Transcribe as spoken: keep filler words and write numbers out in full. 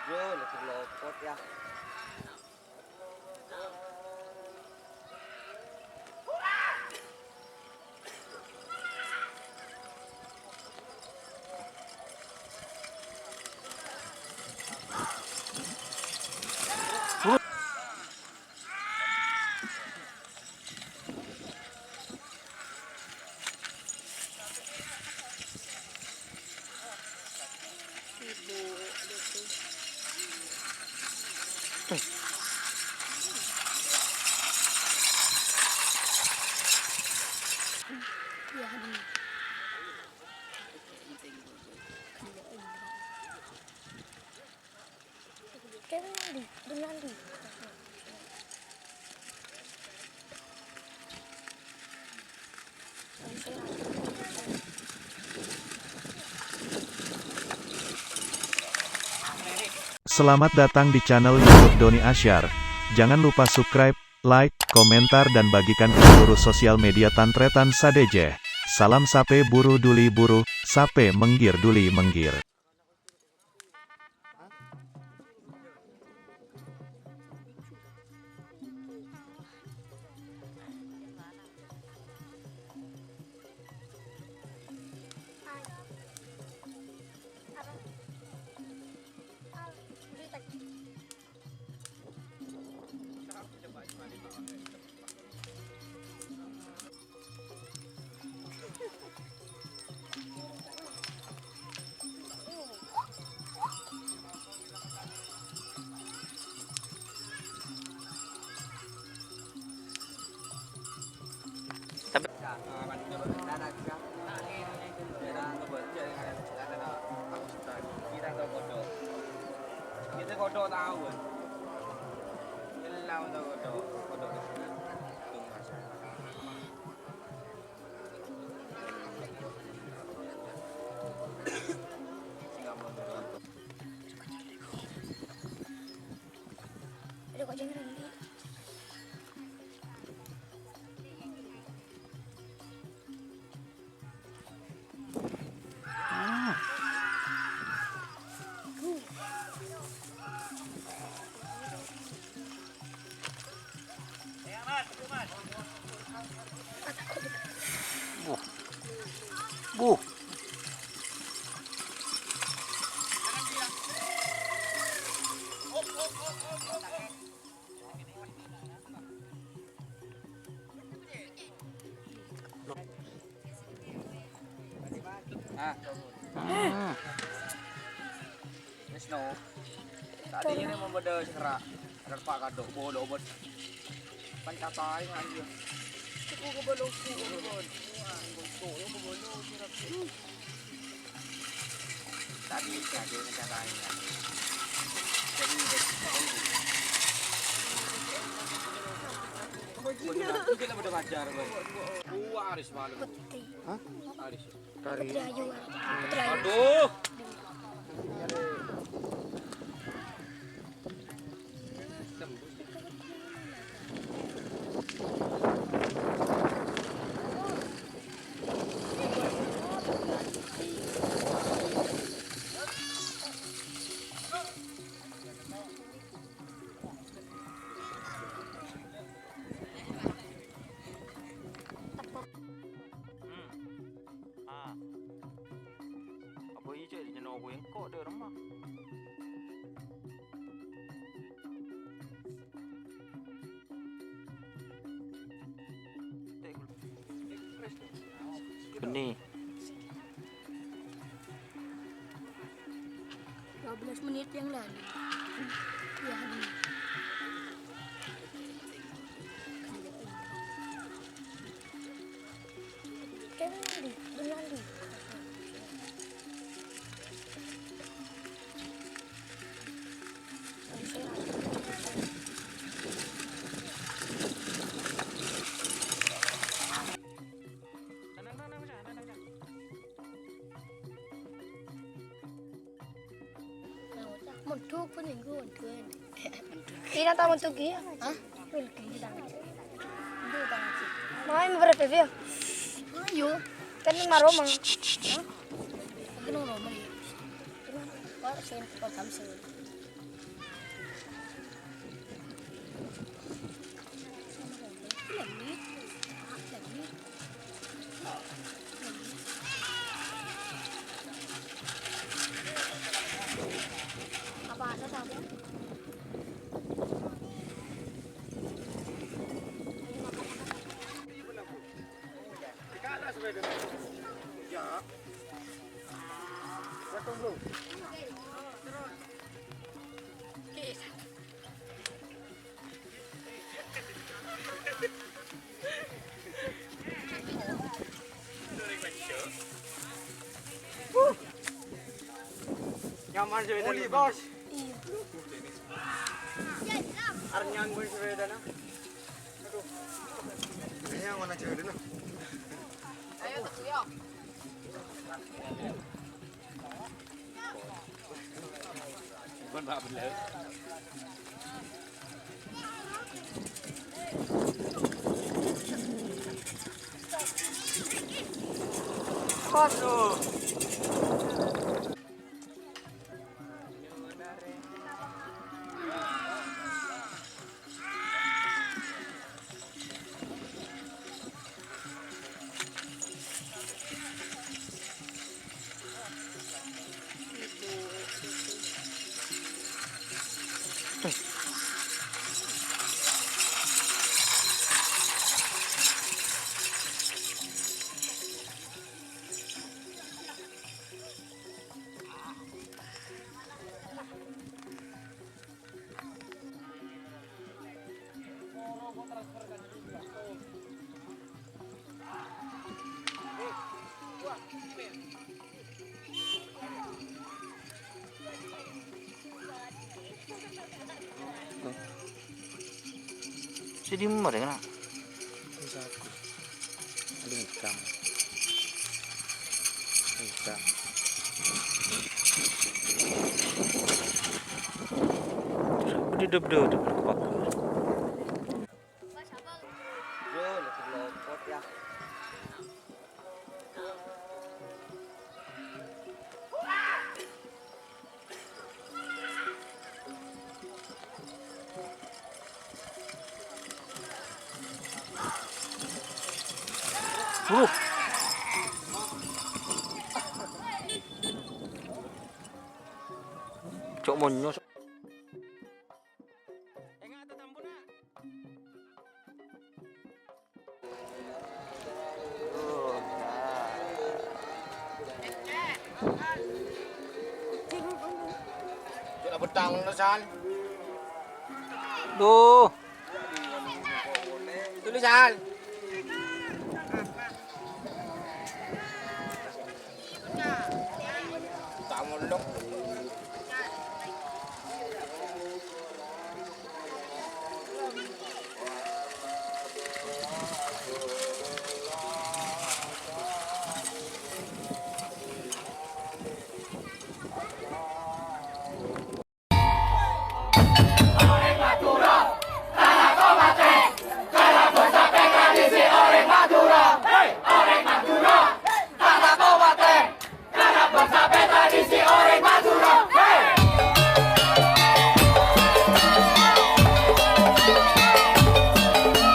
Yo, lebih lopot ya. Selamat datang di channel YouTube Doni Asyar. Jangan lupa subscribe, like, komentar, dan bagikan ke seluruh sosial media tan-tarètan sadhâjâ. Salam sapè buru dhuli buru, sapè mèngghir dhuli mèngghir. Kita kodok tahu kan? Kita tahu kodok, kodok. Buh. Buh. Ah. Hmm. Wis, no. Tadi ini mau beda sekerak. Ada pak kadok, bodoh, bot. Pancatae ngaji. Cukup ke belum, cukup ke belum. Wah, cukup ke belum, cukup ke belum. Tadi, tadi, pancatae. Jadi, itu kita pada ngajar, Bang. Wah, Aris malu. Hah? Aris. Kari. Putri Ayu. Putri Ayu. Aduh. Hmm. Ah. Apa ijek nyeno ku engko' de' remma. Beni. Dua belas menit yang lalu. Ya, ini. Kayaknya ini, ini. Mondhuk pun minggu, mondhuk. Ina ta' mondhuk iki? Hah? Wil, gini ta'. Mondhuk ta' ngaji. Main berapa ya? Ayo. Kan ini maroma. Hah? Ini maroma ya. Wah, sing kok kamu sing. Nyaman sepeda, Bos. Arnyang, Bos, sepedana. Aduh. Ayo, mana cewek dulu? Ayo, Bos, yo. Aduh. Sè dimma rè, kana'? Sè saku. Lingkang. Lingkang. Saku di dep-dep, dep-dep pagar. Yo, lagi lopot ya. Uh. Cok monyos. Cek la bettang no, Sal. Duh. Tuli, Sal.